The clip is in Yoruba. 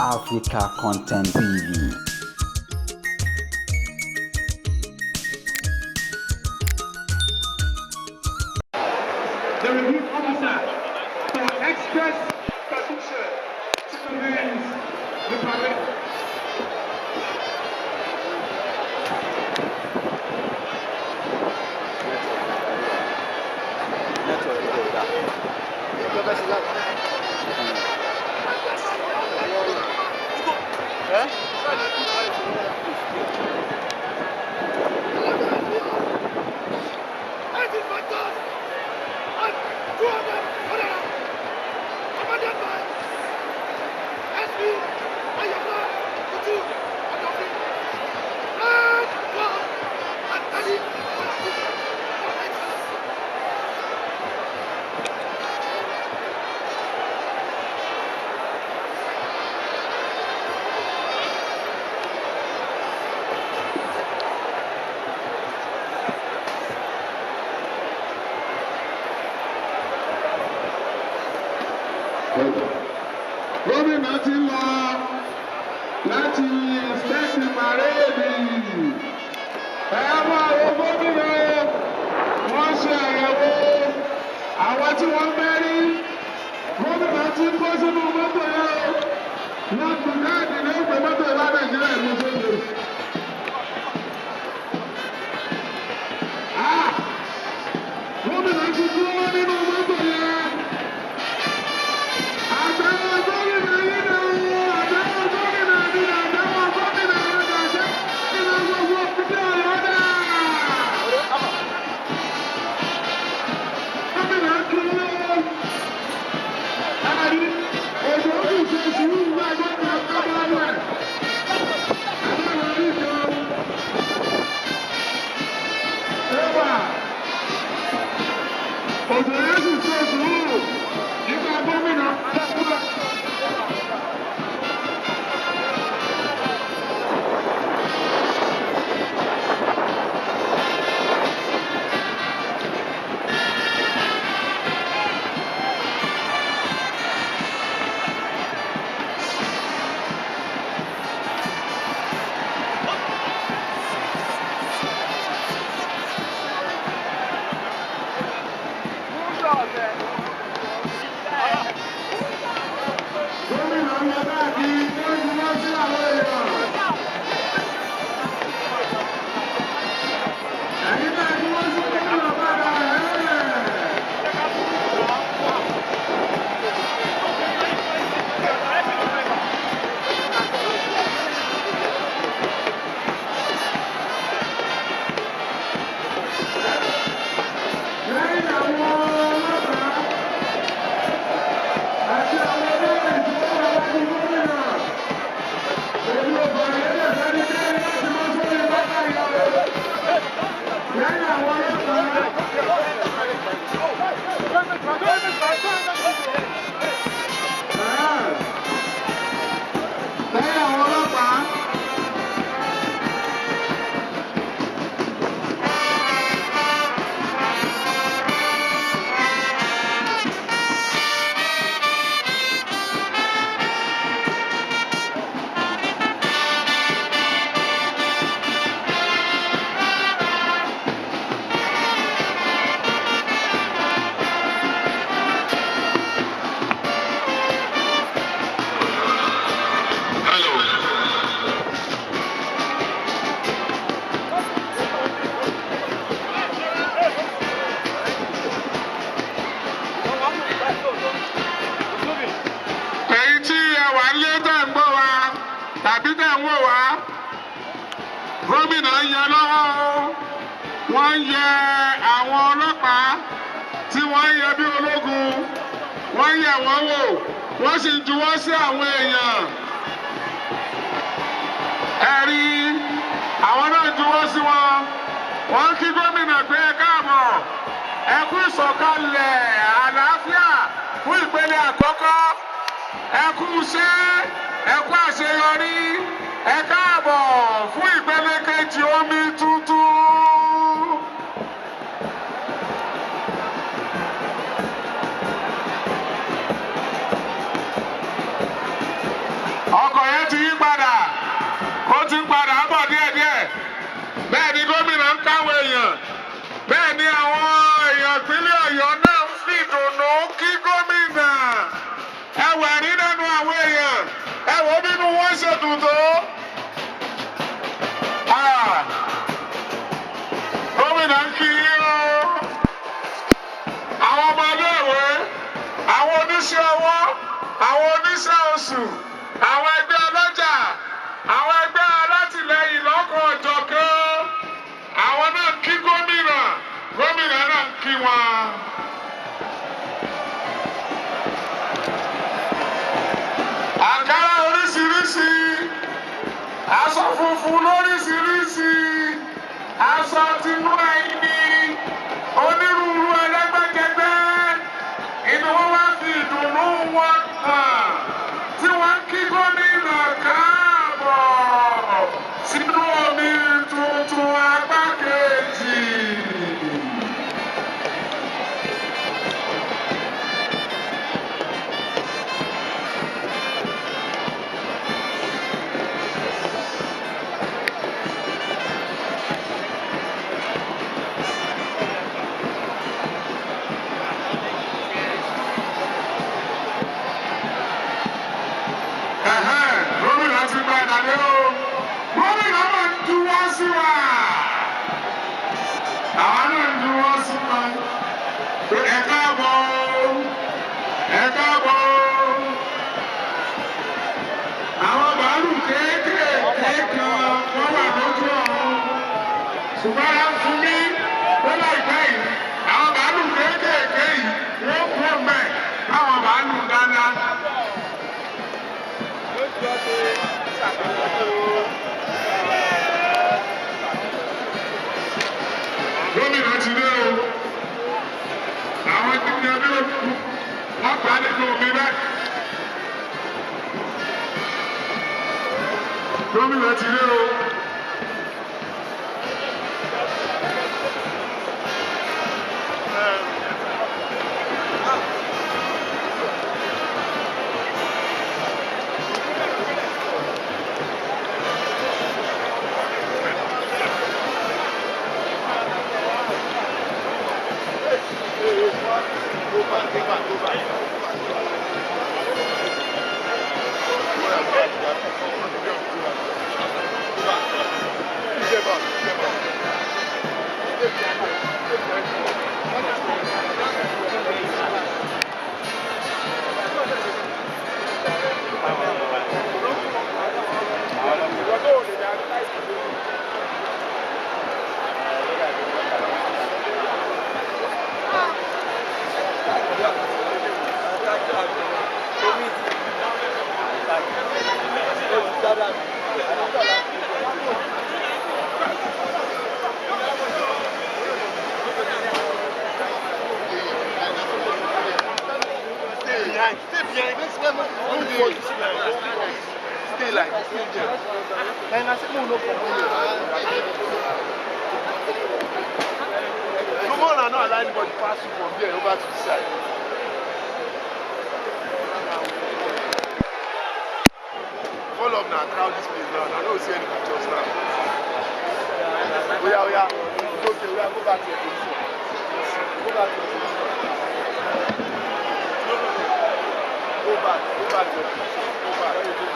Africa Content TV. The review officer for express permission to commence the parade. Gómìnà ti lọ láti inspect parade. Ẹ máa wo gómìnà, wọ́n ṣe àyẹ̀wò àwọn tí wọ́n fẹ́ rí. Gómìnà ti kó sínú mọ́tò yẹn o. Wọ́n tún káàdì ní ìpè mọ́tò ìwà Nàìjíríà ìlú sóde. Ah! Gómìnà ti dúró nínú mọ́tò yẹn. Àtàwọn gómìnà yìí nà ó, àtàwọn gómìnà yìí nà, àtàwọn gómìnà yìí nà, àtàwọn gómìnà gbogbo ìpínlẹ̀ Ọ̀yọ́ dà. Gómìnà kúrò. Àrí òjò ó sì ṣe sùúrù bá gómìnà kábàámọ̀. Àbẹ̀wò orí kan. Ẹwà. Òjò yẹn sì ṣe sùúrù nígbà gómìnà kábàámọ̀. Gómìnà ń lọ káàkiri, ó ń juwọ́ sí àwọn èèyàn. Ẹ̀yin náà juwọ́ sí gómìnà padà ẹ̀. Lẹ́yìn àwọn ọlọ́pàá àti àwọn olóyè tí wọ́n wà wájú gómìnà. Èmi ò bọ̀rẹ̀ lẹ́yìn sẹ́nikẹ́ni láti mọ́ sórí pápá yìí o. Lẹ́yìn àwọn ọlọ́pàá. Lẹ́yìn àwọn ọlọ́pàá. Èyí tí ẹ wà nílé tẹ̀ ń gbọ́ wa tàbí tẹ̀ ń wò wá, gómìnà ń yẹ lọ́wọ́ o. Wọ́n ń yẹ àwọn ọlọ́pàá tí wọ́n ń yẹ bí ológun, wọ́n ń yẹ wọ́n wò, wọ́n sì ń juwọ́ sí àwọn èèyàn. Ẹ rí àwọn náà ń juwọ́ sí wọn. Wọ́n ń kí gómìnà pé ẹ káàbọ̀, ẹ kú ìsọ̀kalẹ̀ àlàáfíà fún ìpele àkọ́kọ́, ẹ kú iṣẹ́, ẹ kú àṣeyọrí, ẹ káàbọ̀ fún ìpele kejì omi tuntun. Ọkọ̀ yẹn ti yí padà, ó ti ń padà bọ̀ díẹ̀díẹ̀. Bẹ́ẹ̀ ni gómìnà ń káwọn èèyàn. Bẹ́ẹ̀ ni àwọn èèyàn ìpínlẹ̀ Ọ̀yọ́ náà ń fìdùnnú kí gómìnà. Ẹwà rí lẹ́nu àwọn èèyàn. Ẹ wò ó bínú wọn ṣe dùn tó. Ah, gómìnà ń kí yín o. Àwọn ọmọ iléèwé, àwọn oníṣẹ́ ọwọ́, àwọn oníṣẹ́ oṣù, àwọn ẹgbẹ́ ọlọ́jà, àwọn ẹgbẹ́ alátìlẹyìn lọ́kọ̀ ọ̀jọ̀kan. Àwọn náà ń kí gómìnà, gómìnà náà ń kí wọn. Àǹkárá oríṣiríṣi, aṣọ funfun lóríṣiríṣi, aṣọ tinú ẹni, onírúurú ẹlẹ́gbẹ́jẹgbẹ́, inú wọn wá fi ìdùnnú wọn hàn tí wọ́n ń kí gómìnà káàbọ̀ sínú omi tuntun apá kejì. Ẹ̀hẹ́n, gómìnà ti gba ìdàdé o. Gómìnà máa ń juwọ́ sí wa. Àwa náà ń juwọ́ sí wa. Pé ẹ káàbọ̀ o, ẹ káàbọ̀ o. Àwọn bàálù kéékèèké kan wọ́n wà lójú ọ̀run. Ṣùgbọ́n a ń fún mi ó láìpẹ́ yìí. Àwọn bàálù kéékèèké yìí wọ́n kú ọ̀mẹ́ láwọn bàálù ńláńlá. Gómìnà ti dé o. Àwọn ìpínlẹ̀ bí ó kú, wọ́n pa nínú omi bẹ́ẹ̀. Gómìnà ti dé o. Stay behind. Stay behind. Don't fall. Stay like this. Stay there. And I said, no, no, come on. No more not allow anybody pass you from there over to the side. All of now crowd this place now. I don't see any pictures now. Oh yeah, oh yeah. It's okay. We are go back to your position. Go back to your position. No, no, no. Go back. Go back to your position. Go back.